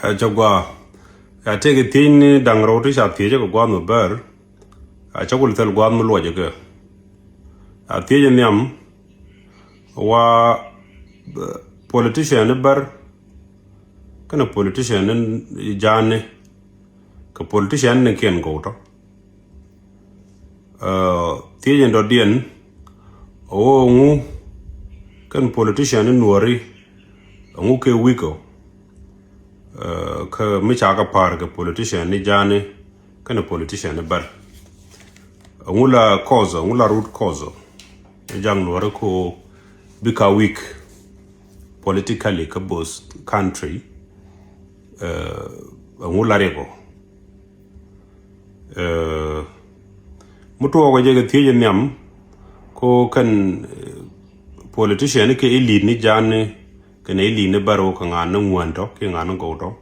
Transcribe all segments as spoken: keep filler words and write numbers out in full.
Ɛ cɛ gua. Ɛ tëëkɛ thiec ni da̱ŋ rɛw ti ca thiec kɛ gua̱a̱th mi bär. Ɛ cɛ kul thil gua̱a̱th mi luɔc kɛ. Ɛ thiec nhiam wa, eh, politician ni bär kɛnɛ politician ni ja̱a̱ni kɛ politician ni kiɛn gɔw tɔ. Ɛ thiec in dɔ̱diɛn ɛ wä ŋu kɛn politician ni nuɔri ɛ ŋu kɛ wikɔ. Ɛ kä mi ca kɛ pa̱a̱r kɛ politician ni ja̱a̱ni kɛnɛ politician ni bär. Ɛ ŋu la cause, ɛ ŋu la root cause ni ja̱ŋ nuɔri ko bika weak politically kä both country. Ɛ ŋu la riɛkɔ. Ɛ mi tuɔɔkɔ jɛ kɛ thiec nhiam ko kɛn, eh, politician kɛ elite ni ja̱a̱ni kɛnɛ elite ni bär wä kɛ ŋa̱n ni ŋuän tɔ kɛ ŋa̱n ni gɔw tɔ.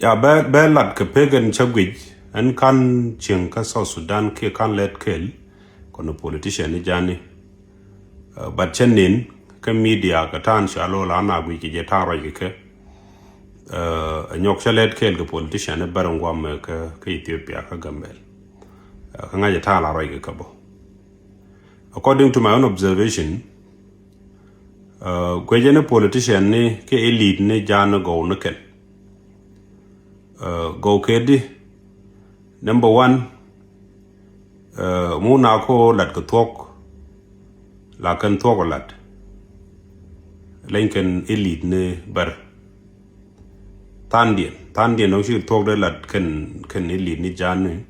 Ya bɛ, bɛ lat kɛ pek ɛn cä guic ɛn ka̱n cieŋ kä South Sudan kiɛ ka̱n lɛt kɛl kɔnɛ politician ni ja̱a̱ni. Ɛ but cä nin kä media kɛ ta̱a̱n cua lo̱l an a guic kɛ jɛ ta̱a̱n ruac kɛ kɛ. Ɛ nyɔk cä lɛt kɛɛl kɛ politician ni bär in guam kä, kä Ethiopia kä Gambel. Ɛ kä ŋa̱c ɛ ta̱a̱n la ruac kɛ kɛ bä. According to my own observation, ɛ guecɛ ni politician ni kɛ elite ni ja̱a̱n ni gɔw ni kɛn. Ɛ gɔw kɛ di, number one, ɛ mu na ko lat kɛ thuɔk, la kɛn thuɔk lat. Leny kɛn elite ni bär. Thandiɛn, thandiɛn dɔ̱ŋ ci thuɔk dee lat kɛn, kɛn elite ni ja̱a̱ni.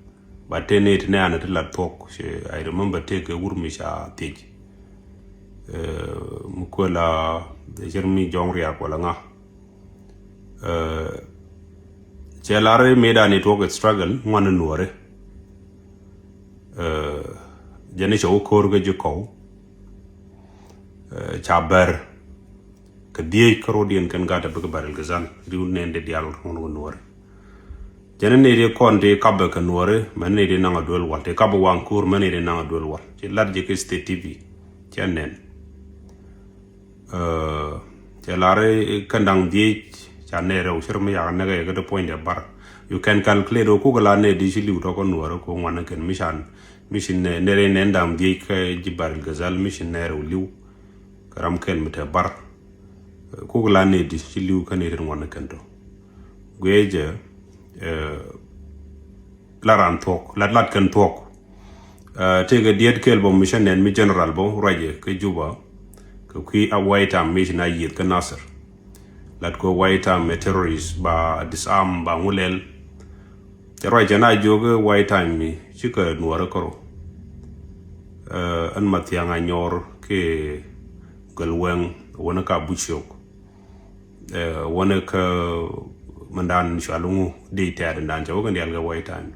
But te ni ti nɛɛni ti lat thuɔk. Ci, I remember tëëkɛ wur mi ca thiec. Ɛ mi kuɛ la cir mi jɔŋ riak wala ŋa. Ɛ cɛ lar mi dan it work struggle ŋuan nuɔri. Ɛ jɛn i̱ cɛ wä ko̱r kä ji̱ kɔw. Ɛ ca bär kɛ dhieec kä rot yɛn kɛn gat a bikɛ bär ilgizan riw nɛn di dial ŋun wä nuɔri. Jɛn ni di kɔn ti kapɛ kɛ nuɔri mɛn ni di naŋ a duel wal ti kapɛ waŋ ko̱r mɛn ni di naŋ a duel wal ci lat ji̱ kä state T V. Cɛ nɛn. Ɛ cɛ lar i̱ kɛn da̱ŋ dhieec ca nɛy rɛw cir mi yak nɛkɛ yɛ kä ti puɔ̱nydɛ bar. You can calculate ɔ kuk la nɛy di ci li̱w tɔk kä nuɔrä ku ŋuan ni kɛn mi can mi ci nɛ nɛy rɛy nɛn da̱ŋ dhieec kä ji̱ Bahr el Ghazal mi ci nɛy rɛw li̱w. Kɛ ram kɛl mi te bar. Ɛ kuk la nɛy di ci li̱w kä nɛy rin ŋuan ni kɛn tɔ. Guiɛ jɛ ɛ la ran thuɔk lat lat kɛn thuɔk. Ɛ tëëkɛ diet kɛl bä mi cä nɛn mi general bä ruacɛ kä Juba. Kɛ kui̱ a White Army mi ci na yieth kä Nasir. Lat kɛ White Army terrorist ba disarm ba ŋu lɛl. Cɛ ruacɛ na jiök White Army mi cikɛ nuɔrä kärɔ. Ɛ ɛn Mathiaŋ Anyor kɛ Gɛl Wɛŋ wänä ka Buciok. Ɛ wänä kä mɛndan cual ŋu di tɛɛt dan cɛ wä kɛ dial kɛ White Army.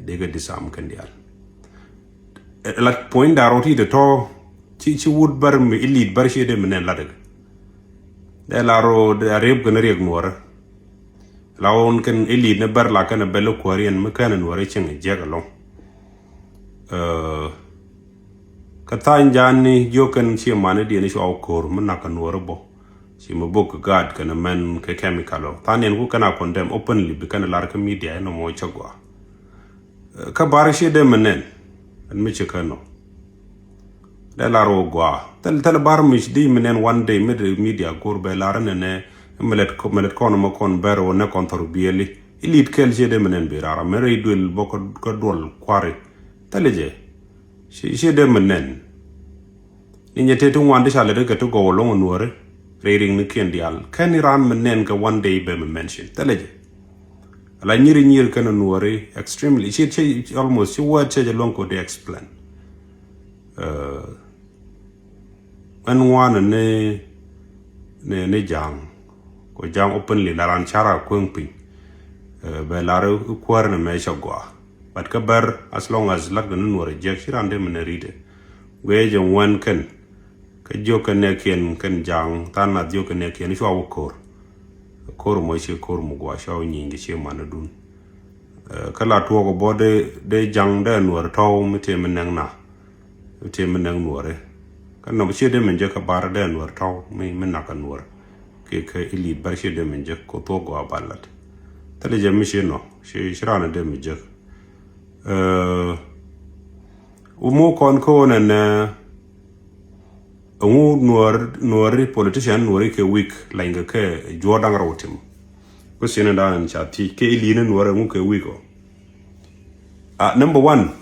Dee kɛ disarm kɛn dial. Ɛ la puɔ̱ny da̱r rɔ ti te tɔ ci ci wut bär mi ilit bär ci dee mi nɛn lat kɛ. Dee la rɔ dee a rep kɛn riɛk nuɔrä. La wun kɛn ilit ni bär la kɛn a bɛl kuäär yɛn mi kɛn a nuɔrä cieŋ jiɛk alɔŋ. Ɛ kä tha̱a̱ny ja̱a̱n ni jiök kɛn ci mani diɛn ci ɣɔw ko̱r mi nak kɛ nuɔrä bä. Ci mi bok kɛ gaat kɛn mɛn kɛ chemical ɔ tha̱a̱n yɛn ku kɛn a condemn openly bi kɛn lar kä media inɔ mɔ cä gɔaa. Kä bar ci dee mi nɛn ɛn mi ci kɛ nɔ. Dee lar wä gɔaa thil thil bar mi ci di mi nɛn one day mi dee media go̱r bɛ lar nɛnɛ. Mi lɛt kɔ mi lɛt kɔn mɔ kɔn bɛr wä nɛ kɔn thɔr biɛli. Ilit kɛl ci dee mi nɛn bi rara mi rɛy duel bä kä duɔl kuari. Thil jɛ ci ci dee mi nɛn. Ni nyɛ tëë ti ŋuan ti ca lɛ ti kɛ ti gɔw alɔŋ nuɔri. Rɛy riŋ ni kiɛn diaal kɛn ni raan mi nɛn kɛ one day bɛ mi mention thilɛ jɛ. Ala nyiri nyir kɛn nuɔri extremely ci ci almost ci word cɛ jɛ luɔŋ kɔ di explain. Ɛn ŋuan ni ni ni jaŋ. Kɔ jaŋ openly la raan cara kueŋ piny. Bɛ lar kuäär ni mɛ cɛ gɔaa. But kä bär as long as lat kɛ ni nuɔr jiɛk ci ran dee mi ni ri̱t. Guɛ jɛ ŋuan kɛn kä jiök kɛ nɛkiɛn kɛn jaŋ than nath jiök kɛ nɛkiɛn cua wä ko̱r. Ko̱r mɔ ci ko̱r mɔ gua cua wä nyiny kɛ ci man dun. Kä la tuɔk bɔ dee dee jaŋ dee nuɔr tɔw mi tëë mi nɛŋ na. Tëë mi nɛŋ nuɔri. Kä nɔmɔ ciɛ dee min jɛ kɛ bar dee nuɔr tɔw mi mi nak kɛ nuɔr. Kɛ kɛ ilit bär ci dee mi jek kɛ thuɔk gɔaa ba lat. Thilɛ jɛ mi ci nɔ ci ci raan dee mi jek. Ɛ, wä muk kɔn kä wä nɛn ɛ, ɛŋu nuɔr nuɔri politician nuɔri kɛ weak lany kɛ kɛ juɔr daŋ rɛw tim. Question dan ca thiec kɛ ilit ni nuɔr ɛŋu kɛ weak ɔ. Ah, number one,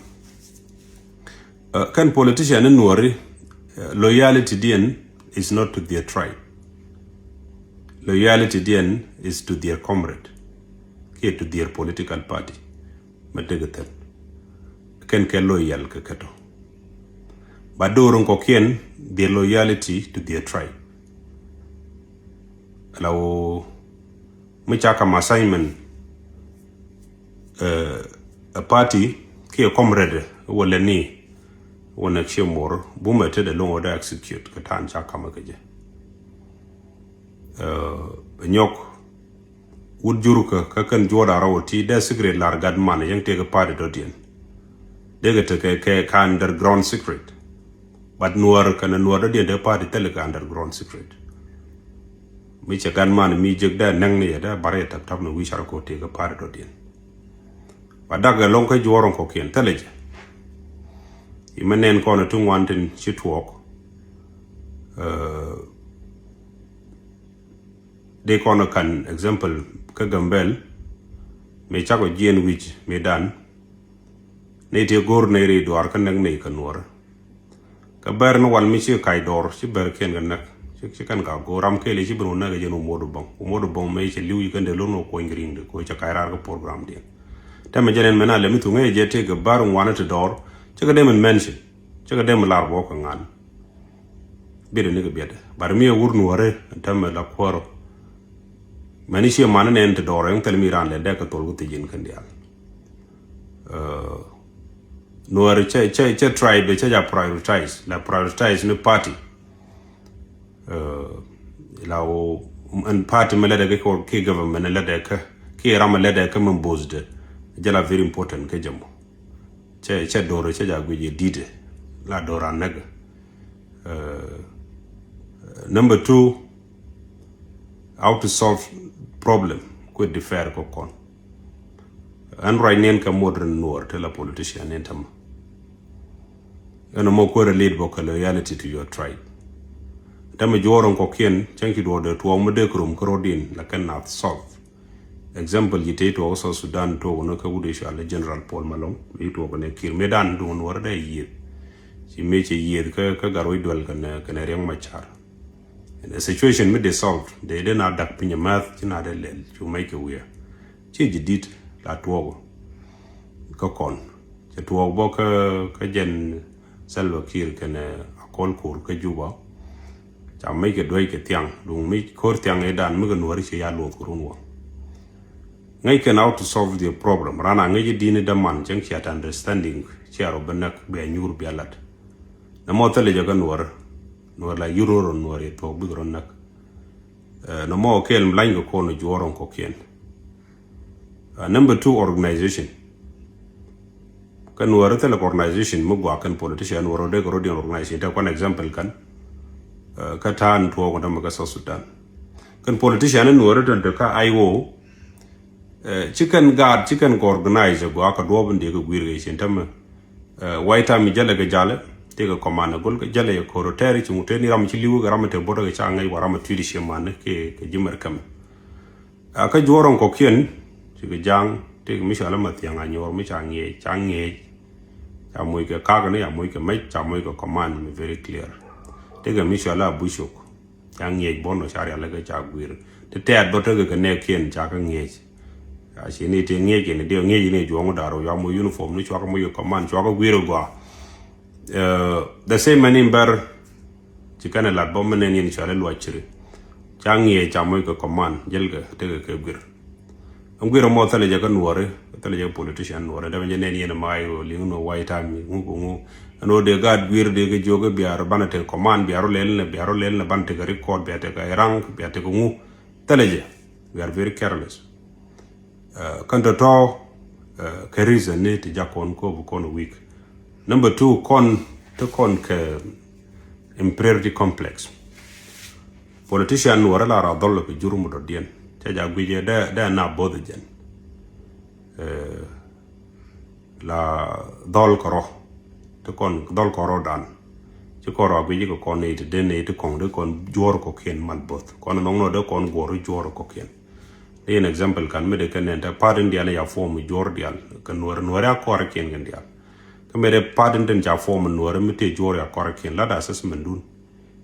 uh, kɛn politician ni nuɔri, uh, loyality diɛn is not to their tribe. Loyality diɛn is to their comrade, kiɛ to their political party. Mɛ dek thin kɛn kɛ loyal kɛ kɛtɔ. Ba do̱r in kɔkiɛn their loyalty to their tribe. La wä mi ca kam assignment, eh, a party kiɛ comrade wä lɛ ni wä nɛ kiɛ mor bumɛ te dɛ loŋ wä dɛ execute kɛ tan ca kam kɛ jɛ. Eh, nyɔk wut jur kä kä kɛn juɔda rɔ wä ti dɛ secret lar gat man yɛŋ tëë kɛ party dɔ diɛn. Dee kɛ tekɛ kɛ ka underground secret. But nuɔr kɛn nuɔr dɔ diɛn dee party thil kɛ underground secret. Mi cɛ gan man mi jek dee nɛŋ ni yɛ dee bar yɛ tap tap ni wi̱i̱ car kɔ tëë kɛ party dɔ diɛn. Ba dak ɛ lɔŋ kä juɔr in kɔkiɛn thilɛ jɛ. Imɛ nɛn kɔn ti ŋuan tin ci tuɔɔk. Eh, dee kɔn kan example kä Gambel. Mi cakɔ jiɛn wi̱c mi dan. Ni ti go̱r ni ri duar kä nɛk ni kä nuɔr. Kä bɛr ni wal mi ci kac dɔr ci bɛr kiɛn kä nɛk. Ci, ci kɛn ka go̱r ram kɛɛli ci ben wä nɛk jɛn wä modu bɔŋ. Wä modu bɔŋ mi ci li̱w yi kɛn de lon wä kuɔny kɛ riŋ de ko ci kac rar kä program diɛn. Tɛmɛ jɛn ɛn mɛn a lɛ mi thuŋ ɛ jɛ tëë kɛ bɛr ŋuan ti dɔr. Ci kɛ dem in mention. Ci kɛ dem in lar bɔ kɛ ŋan. Biɛt ni kɛ biɛt. Bar mi ɛ wur nuɔri tɛmɛ la kuäärɔ. Mɛni ci man ni nɛn ti dɔr ɛn thil mi ran lɛ dɛk kɛ thol kɛ thiec in kɛn dial. Eh, nuɔri cɛ, cɛ, cɛ tribe cɛ ja prioritize. La prioritize ni party. Eh, la wä ɛn party mi lɛ dɛk kɛ kɛ government lɛ dɛk kɛ kɛ ram lɛ dɛk kɛ mɛ both de. Jɛ la very important kɛ jɛ mɔ. Cɛ, cɛ do̱r cɛ ja guic yɛ di̱t la do̱r a näk. Eh, number two, how to solve problem kuɛ defer kɔ kɔn. Ɛn ruac niɛn kɛ modern nuɔr te la politician niɛn tämɛ. Ɛn mɔ kuɛ relate bɔ kɛ loyalty to your tribe. Tämɛ juɔr in kɔkiɛn cäŋ ci duɔr dee tuɔɔk mi dee kɛ rom kä rot in la kɛn nath solve. Example ji̱ tey tuɔɔk South Sudan tuɔɔk ni kä wut i̱ cual General Paul Malong mi tuɔɔk ni Kiir mi dan duŋ nuɔr dee yieth. Ci mi ci yieth kä, kä Gatwec Dual kɛnɛ, kɛnɛ Riek Machar. Ɛn ɛ situation mi dee solve dee, dee na dak piny a math ci na dee lɛl cu mɛc kɛ wiɛ. Ci ji̱ dit la tuɔɔk kä kɔn. Cɛ tuɔɔk bɔ kä, kä jɛn Salva Kiir kɛnɛ Akol Koor kä Juba. Ca mec kɛ duec kɛ thiaŋ duŋ mi ko̱r thiaŋ i̱ dan mi kɛ nuɔri ci ya luɔth kɛ run wä. Ŋäc kɛn how to solve the problem ran a ŋäc i̱ di̱n i̱ däman cäŋ cia ta understanding cia rɔ bi näk bia nyuur bia lat. Nɛ mɔ thilɛ jɛ kä nuɔri nuɔri la yur rɔ nuɔri thuɔk bik rɔ näk. Eh, nɛ mɔ kɛl mi lany kɛ kɔn juɔr rɔŋ kɔkiɛn. Uh, number two, organization. Kɛn wä rä thilɛ kɛ organization mi guak kɛn politician wä rɔ dee kɛ rɔ diɛn organization te kɔn example kan. Uh, kä ta̱a̱n tuɔɔk dämɛ kä South Sudan. Kɛn politician in wä rä tɛn te kä I O. Uh, ci kɛn gaat ci kɛn kɛ organize guak kɛ duɔɔp in dee kɛ guir kɛ cin tämɛ. Uh, White Army jälɛ kɛ jalɛ tëë kɛ command go̱l kɛ jälɛ yɛ koro tɛɛri ci ŋut tëë ni ram ci li̱w kɛ ram te bot kɛ ca ŋäc wa ram tui̱t ci man kɛ kɛ ji̱ mɛr kämɛ. A kä juɔr rɔŋ kɔkiɛn ci kɛ ja̱a̱ŋ tëëk mi cɔal ɛ Mathiaŋ Anyuɔr mi ca ŋiɛc ca ŋiɛc. Ca moc kɛ kak ni ca moc kɛ mɛc ca moc kɛ command mi very clear. Tëëk mi cɔal ɛ Abucok ca ŋiɛc bɔn ɔ ca rial kɛ ca guir ti tɛɛt bä tekɛ kɛ nɛɛkiɛn ca kä ŋiɛc. Ca ci ni ti ŋiɛc kɛn diɛ ŋiɛc ni juɔŋ dar ɔ ca moc uniform ni cua kɛ moc kɛ command cua kɛ guir ɔ gɔaa. Eh, the same mɛn in bɛr ci kɛn ɛ lat bä mɛn nɛn in cɔal ɛ luac ciri. Ca ŋiɛc ca moc kɛ command jälkɛ tekɛ kɛ guir. Ɛn guir ɛmɔ thilɛ jɛ kä nuɔri thilɛ jɛ politician nuɔri dɛmɛ jɛ nɛn yɛn ɛ mac ɣöö liŋ nuɔ White Army ŋu kɛ ŋu. Ɛn ɣöö dee gaat guir dee kɛ jiök ɛ biar banɛ tekɛ command biar rɔ lɛl nɛ biar rɔ lɛl nɛ banɛ tekɛ record biar tekɛ rank biar tekɛ ŋu. Thilɛ jɛ. We are very careless. Uh, kɛn tɔ̱tɔ̱ uh, kɛ reason ni ti jak kɔn kop kɔn weak. Number two kɔn ti kɔn kɛ inferiority complex. Politician wärä la ra dhɔl kɛ jur mi dɔ̱diɛn. Ca ja guic ɛ dee, dee na both jɛn. La dhɔl kɛ rɔ. Ti kɔn dhɔl kɛ rɔ dan. Ci kɔn rɔ a guic kɛ kɔn ni ti den ni ti kɔn di kɔn juɔr kɔkiɛn man both. Kɔn nɔŋ nɔ dee kɔn guɔr juɔr kɔkiɛn. Ni an example kan mi de kɛ nɛn te part in dial ya form juɔr dial. Kɛ nuɔr nuɔr ya kɔr kiɛn kɛn dial. Kä mëë dee part in den ca form nuɔr mi te juɔr ya kɔr kiɛn la da assessment dun.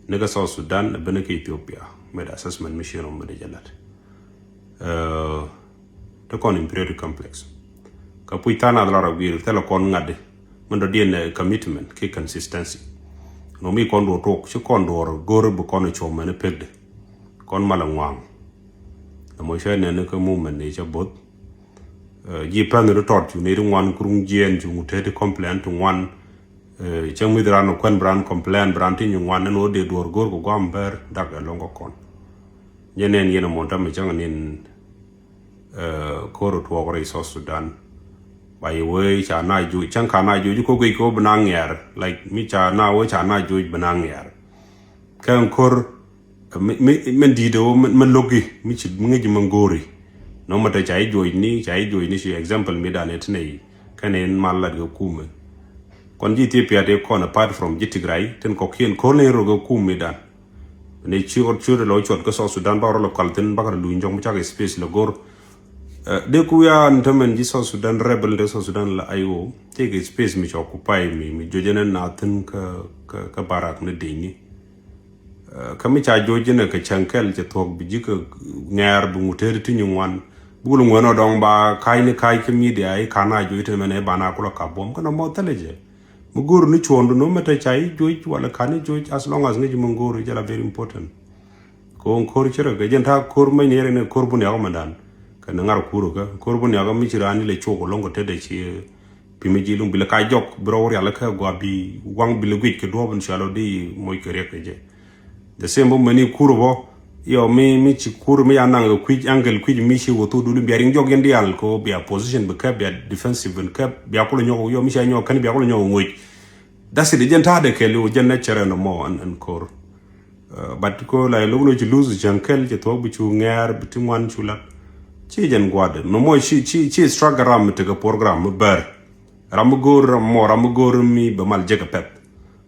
Ni kä South Sudan, bini kä Ethiopia, med assessment mission ɔ med jɛ lat. Ti kɔn inferiority complex. Kä puc than ath lar a guir thilɛ kɔn ŋa̱t di. Min dɔ̱diɛn commitment ki consistency. Nɔ mi kɔn duɔr tok ci kɔn duɔr go̱r bi kɔn cuɔm mɛn pek di. Kɔn mal a ŋuaŋ. Nɔ mɔ cɛ nɛn kä movement ni cɛ both. Ji̱ pɛn ri tɔt cu ni ri ŋuan kuruŋ jiɛn cu ŋu te ti complain ti ŋuan. Cäŋ mi dhi ran kuɛn bi ran complain bi ran ti nyi ŋuan ni nɔ dee duɔr go̱r kɛ guam bɛr dak ɛ loŋ kɛ kɔn. Nyɛ nɛn yɛn ɛmɔ tamɛ cäŋ nin ko̱r tuɔɔk rɛy South Sudan. Ba yɛ wee ca na juc cäŋ ka na juc ko guic ko bi na ŋɛɛr, like mi ca na wee ca na juc bi na ŋɛɛr. Kɛ ko̱r mi, mi, mi di̱i̱t ɛ wee mi lo̱ki mi ci mi ŋi̱c mi go̱ri. Nɔ mɛ te ca i̱ juɔc ni ca i̱ juɔc ni ci example mi dan ɛ ti nɛ yi. Kɛn in mal lat kɛ kumɛ. Kɔn ji̱ Ethiopia te kɔn apart from ji̱ Tigray tin kɔkiɛn ko̱r ni rɔ kɛ kum mi dan. Ni ci ɣɔt ciöt lɔ cuɔt kä South Sudan ba rɔ lɔ kal thin bakar luny jɔk mi cak space lɔ go̱r. Dee ku ya ni tämɛn ji̱ South Sudan rebel de South Sudan la I O. Tëëk space mi ci occupy mi mi juɔc ɛn na thin kä kä barak ni deny ni. Kä mi ca juɔc jɛn ɛ kɛ cäŋ kɛl cɛ thuɔ̱k bi ji̱ kɛ ŋɛɛr bi ŋu tëëri ti nyi ŋuan. Buk lu ŋuɛn ɔ dɔŋ ba ka̱c ni ka̱c kä media i̱ ka̱n a juɔc ti mɛn ɛ ban a kulɔ kap buɔ̱m kä nɔmɔ thilɛ jɛ. Mi go̱o̱r ni cuɔ̱ɔ̱ŋdu nɔ mɛ te ca i̱ juɔc walɛ ka̱n i̱ juɔc as long as ŋäc mi go̱o̱r i̱ jɛ la very important. Ko̱o̱ŋ ko̱r ci rɛ kɛ jɛn ta̱a̱ ko̱r mɛc ni rɛ ni ko̱r bun yakɔ mɛndan. Kɛ ni ŋar kur kä ko̱r bun yakɔ mi ci raan ilɛ cok lo̱ŋ kɛ tetdɛ ci. Pi mi ji̱ luŋ bi lɛ ka jɔk bi rɔ wä rial kä gua bi waŋ bi lɛ guic kɛ duɔ̱ɔ̱p in cual ɔ di moc kɛ riɛk kɛ jɛ. The same bä mɛni kur bä yɔ mi mi ci kur mi ya naŋ kɛ kui̱c aŋgel kui̱c mi ci wä thok dul in bia riŋ jɔk yɛn dial kɛ bia position bi kɛ bia defensive in kɛ bia kulɛ nyɔk yɔ mi ci a nyɔk kɛn bia kulɛ nyɔk ŋuc. That's it jɛn ta̱a̱ de kɛl yɔ jɛn nɛ cɛrɛ nɔ mɔ ɛn ko̱r. But ko la lo̱k ni ci luth cäŋ kɛl ci thuɔ̱k bi cu ŋɛɛr bi ti ŋuan cu lat. Ci jɛn gua̱dɛ mɛ mɔ ci ci ci struggle ram mi tekɛ program mi bär. Ram mi go̱o̱r ram mɔ ram mi go̱o̱r mi bɛ mal jek a pɛth.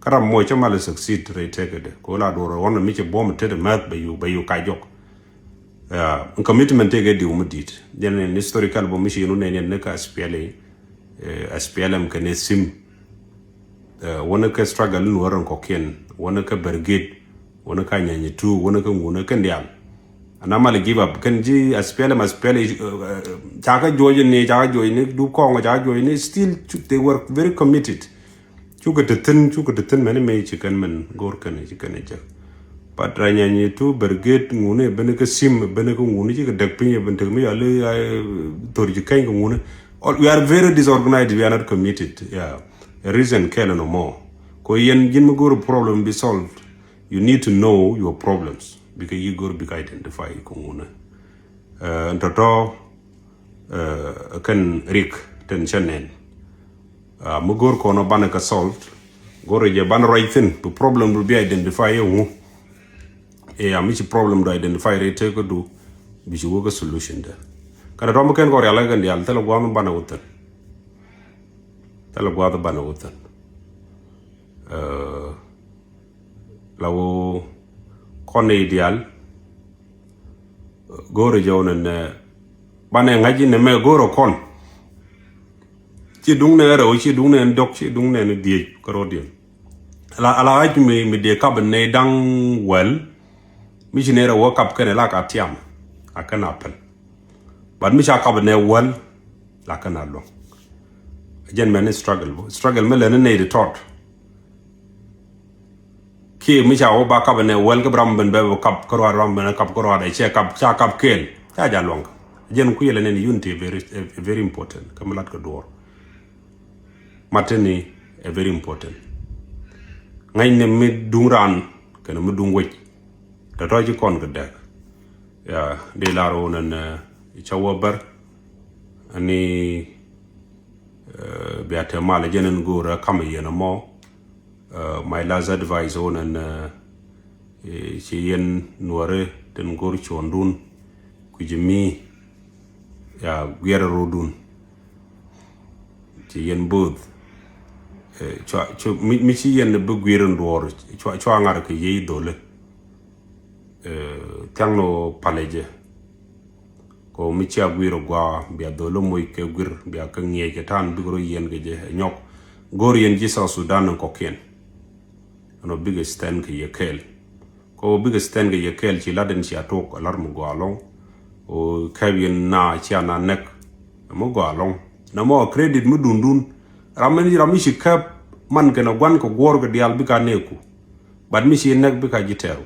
Kä ram mɔ cä mal succeed rɛy tekɛ dɛ ko la duɔr ɣɔn mi ci buɔm tet mɛth bɛ yu bɛ yu ka jɔk. Commitment tekɛ diw mi dit jɛn in historical bä mi ci yɛn wä nɛn yɛn ni ka S P L A. S P L M kɛn ɛ sim. Wäni kä struggle in wä rɛn kɔkiɛn wäni kä brigade wäni kä nyany tu wäni kä ŋuni kɛn dial. Ana mal give up kɛn ji̱ S P L M S P L A. Ca kä juɔc ni ca kä juɔc ni dup kɔŋ ca kä juɔc ni still they were very committed. Cukɛ te thin cukɛ te thin mɛni mɛ ci kɛn mɛn go̱r kɛn ci kɛn jek. But ra nyany tu brigade ŋuni beni kä sim beni kä ŋuni ci kɛ dek piny beni tek mi yali thor ci kɛny kɛ ŋuni. We are very disorganized, we are not committed. Yeah. A reason kɛl no more. Ko yɛn ji̱n mi go̱r problem bi solved. You need to know your problems. Bikɛ yi go̱r bikɛ identify kɛ ŋuni. Ɛn tɔtɔ kɛn rik tɛn cɛ nɛn. Mi go̱r kɔn banɛ kɛ solved. Go̱r jɛ banɛ ruac thin bi problem du bi identify yɛ ŋu. Ɛ ya mi ci problem du identify rɛ tek du bi ci wä kɛ solution dɛ. Kɛn tɔtɔ mi kɛn kɔ rial kɛn dial thilɛ guath banɛ wä thin. Thilɛ guath banɛ wä thin. La wä kɔn i̱ dial. Go̱o̱rɛ jɔw nɛ nɛ banɛ ŋa̱c inɛ mɛ go̱o̱rɛ kɔn. Ci duŋ nɛ rɛw ci duŋ nɛ dɔk ci duŋ nɛ ni dhiec kärɔ̱diɛn. Ala ala ɣa̱c mi mi dee kap nɛ da̱ŋ wäl. Mi ci nɛ rɛw wä kap kɛnɛ la ka tiam a kɛn a pɛn. But mi ca kap nɛ wäl la kɛn a luɔ̱ŋ. Jɛn mɛn ni struggle bä struggle mi lɛn ni nɛ di tɔt. Kiɛ mi ca wä ba kap nɛ wäl kä bi ram ben bɛ bɛ kap kä ruaat ram ben kap kä ruaat ɛ cɛ kap ca kap kɛɛl ca ja luaŋ. Jɛn kuiɛ lɛ nɛn unity very, very important kä mi lat kä duɔr. Matini ɛ very important. Ŋäcni mi duŋ raan kɛnɛ mi duŋ wec. Tɔtɔ ci kɔn kɛ dɛk. Ya di lar wä nɛn ca wä bär. Ani bia te mal jɛn in go̱o̱r ɛ kam yɛn ɛmɔ. My last advice wä nɛn Ci yɛn nuɔri tin go̱r cuɔ̱ndun kui̱ci mi ya guiɛr rodun. Ci yɛn both mi ci yɛn bi guiɛr in duɔr cua ŋar kɛ yey dholi. Thiaŋ ni wä palɛ jɛ. Kɛ mi cia guir gua bia dhol moc kɛ guir bia kɛ ŋiɛc kɛ tan bik rɔ yɛn kɛ jɛ ɛ nyɔk. Go̱r yɛn ji̱ South Sudan ni kɔkiɛn. Ɛn ɔ bikɛ stand kɛ yɛ kɛɛl. Kɛ ɔ bikɛ stand kɛ yɛ kɛɛl ci lat in cia tok ɛ lat mi gɔaa lɔŋ. Ɔ kɛp yɛn na cia na nɛk ɛ mi gɔaa lɔŋ. Na mɔ credit mi dundun. Ram mi ram mi ci kɛp man kɛn ɛ guan kɛ guɔr kɛ diaal bika nɛɛku. But mi ci nɛk bika ji̱ tɛɛru.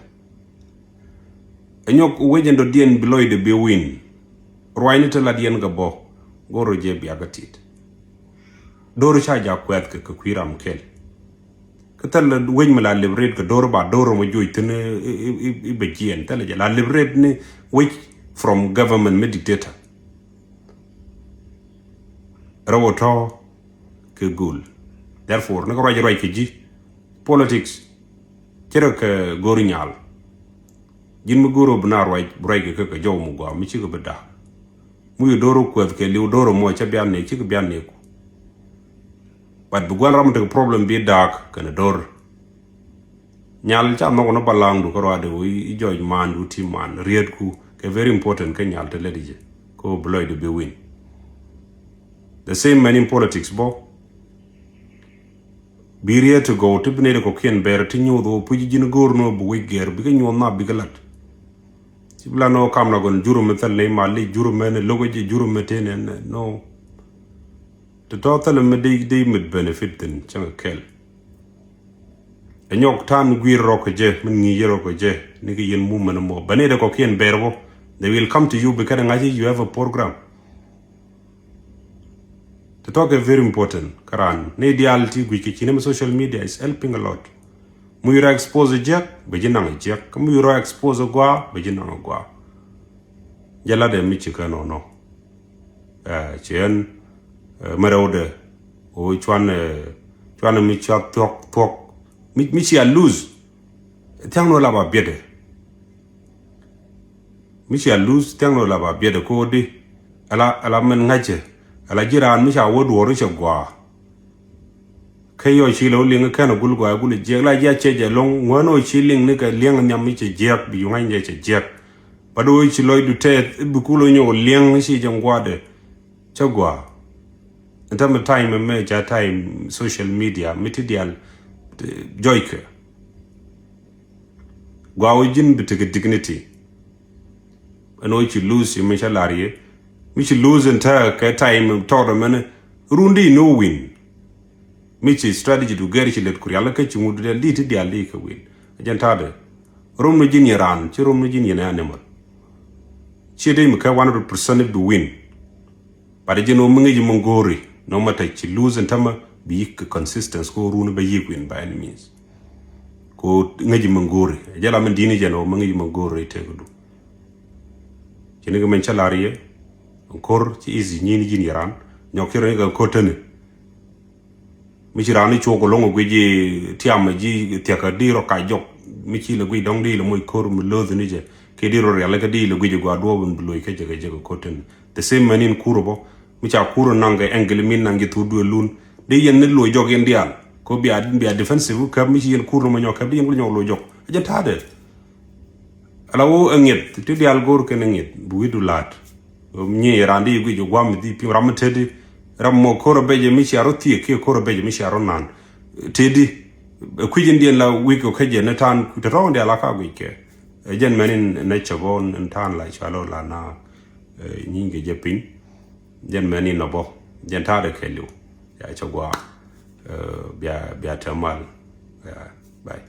Ɛ nyɔk wec ɛn dɔ̱diɛn bi lɔcdɛ bi win. Ruacni te lat yɛn kɛ bɔ go̱r rɔ jɛ biakä tit. Do̱r ca jak kuɛth kɛ kɛ kui̱ ram kɛl. Kä thil wec mi la liberate kɛ do̱r ba do̱r mɔ joc thin i̱ bɛ jiɛn thil jɛ la liberate ni wec from government mi dictator. Rɛw ɔ tɔ̱ kɛ gul. Therefore ni kɛ ruac ruac kɛ ji̱ politics. Ci rɛ kɛ go̱r nyal. Ji̱n mi go̱r ɔ bi na ruac bi ruac kɛ kɛ kɛ jɔw mi gɔaa mi cikɛ bi da̱k. Mi wi̱i̱ do̱r ɔ kuɛth kɛ liw do̱r ɔ muɔ cä bian ni cikɛ bian ni ku. But bi gua̱n ram mi tekɛ problem bi da̱k kɛn do̱r. Nyal ca nhɔk ni balaŋdu kä ruaadɛ wä i̱ jɔc maandu ti man rietku kɛ very important kä nyal te lɛ di jɛ. Kä wä bi lɔcdu bi win. The same man in politics bɔ. Bi riet ti gɔw ti bi nɛy ti kɔkiɛn bɛr ti nyuuth wä puc ji̱n go̱o̱r ni wä bi wic gɛr bikɛ nyuuth na bikɛ lat. Ci bi la ni wä kam na gɔn jurumɛ thil ni ma lic jurumɛ ni lokä ji̱ jurumɛ ti ni no. Ti tɔ̱ thilɛ mi dee dee mit benefit thin cäŋ kɛl. Ɛ nyɔk ta̱a̱n gui̱i̱r rɔk kɛ jɛ min ŋi̱i̱c yɛ rɔk kɛ jɛ ni kɛ yɛn mumɛn mɔ bɛ ni dee kɔkiɛn bɛɛr bɔ. They will come to you bi kɛn ŋa̱c you have a program. Ti tɔ̱ kɛ very important kä raan ni diaal ti gui̱c kɛ ci ni mi social media is helping a lot. Mi yurɔ expose jiɛk bɛ ji̱ naŋ jiɛk kä mi yurɔ expose gɔaa bɛ ji̱ naŋ gɔaa. Jɛ lat ɛ mi ci kɛ nɔnɔ. Ci ɛn mɛ rɛwdɛ ɣöö cuan cuan mi cua thuɔk thuɔk mi cia lose. Thiaŋ nɔ la ba biɛtdɛ mi cia lose thiaŋ nɔ la ba biɛtdɛ ko̱o̱di. Ala ala mɛn ŋa̱cɛ ala ji̱ raan mi ca wä duɔ̱ɔ̱r cɛ gɔaa. Kä yɔ ci lɛ wä liŋ kɛn a gul gɔaa gul jiɛk la jiak cɛ jɛ loŋ ŋuän ɔ ci liŋ ni kɛ liɛŋ nhiam mi cɛ jiɛk bi yuŋ ŋa̱cɛ cɛ jiɛk. But wä ci lɔcdu tɛth bi kul wä nyɔk liɛŋ ci jɛ ŋua̱dɛ. Cä gua. Ɛn tämɛ time mɛ ca time social media mi ti dial jɔckɛ. Gua wä ji̱n bi tekɛ dignity. Ɛn wä ci lose mi ca lar yɛ mi ci lose ɛn tämɛ kɛ time tɔɔdɛ mɛn run di no win. Mi ci strategy du gɛr ci let ku rial kä ci ŋut dial di ti dial di kɛ win. Jɛn ta̱dɛ. Rom ni ji̱n yɛ raan ci rom ni ji̱n yɛ ni animal. Ci dee mi kɛ one hundred percent bi win. But jɛ nɔ mi ŋäc mi ŋo̱ri nɔ ma tɛc ci lose in tämɛ bi yik kɛ consistence ko run bɛ yik win by any means. Ko ŋäc mi ŋo̱ri jɛ la mi dini jɛ nɔ mi ŋäc mi ŋo̱ri tëk du. Ci ni kɛ mɛn cä lar yɛ. Kor ci easy nyin ji̱n yɛ raan nyɔk ci rɔ ni kɛ kor täni. Mi ci raan ni cuɔk kɛ lo̱ŋ ɛ guic ji̱ tiam ɛ ji̱ thiakä di rɔ kac jɔk mi ci lɛ guic dɔ̱ŋ di lɛ moc ko̱r mi lo̱th ni jɛ kɛ di rɔ rial kä di lɛ guic ɛ gua duɔɔp in bi loc kä jɛ kɛ jɛ kɛ ko̱r tin. The same mɛn in kur ɛ bɔ mi ca kur ɛ naŋ kɛ ɛŋgɛl min naŋ ji̱ thut duël lun di yɛn ni loc jɔk yɛn diaal. Ko bia bia defensive käp mi ci yɛn kur ni mɔ nyɔk käp di yɛn kul nyɔk loc jɔk ɛ jɛ ta̱a̱dɛ. Ala wä ɛ ŋiɛth ti diaal go̱o̱r kɛn ɛ ŋiɛth bi wi̱cdu la̱a̱t. Nyi raan di guic ɛ gua̱a̱m mi dhi pi̱m ram mi teti ram mɔ ko̱r ɛ becɛ mi cia rɔ thiek kiɛ ko̱r ɛ becɛ mi cia rɔ naan. Teti ɛ kui̱c in diɛn la wi̱c kɛ kä jɛ ni ta̱a̱n tɔ̱tɔ̱ in diaal a ka guic kɛ. Ɛ jɛn mɛn in nɛ cɛ bɔ in ta̱a̱n la cua lɔ la na nyiny kɛ jɛ piny. Jɛn mɛn in nɔ bɔ jɛn ta̱a̱dɛ kɛ liw. Ya cɛ gua̱a̱ bia bia tɛ mal. Ya bai.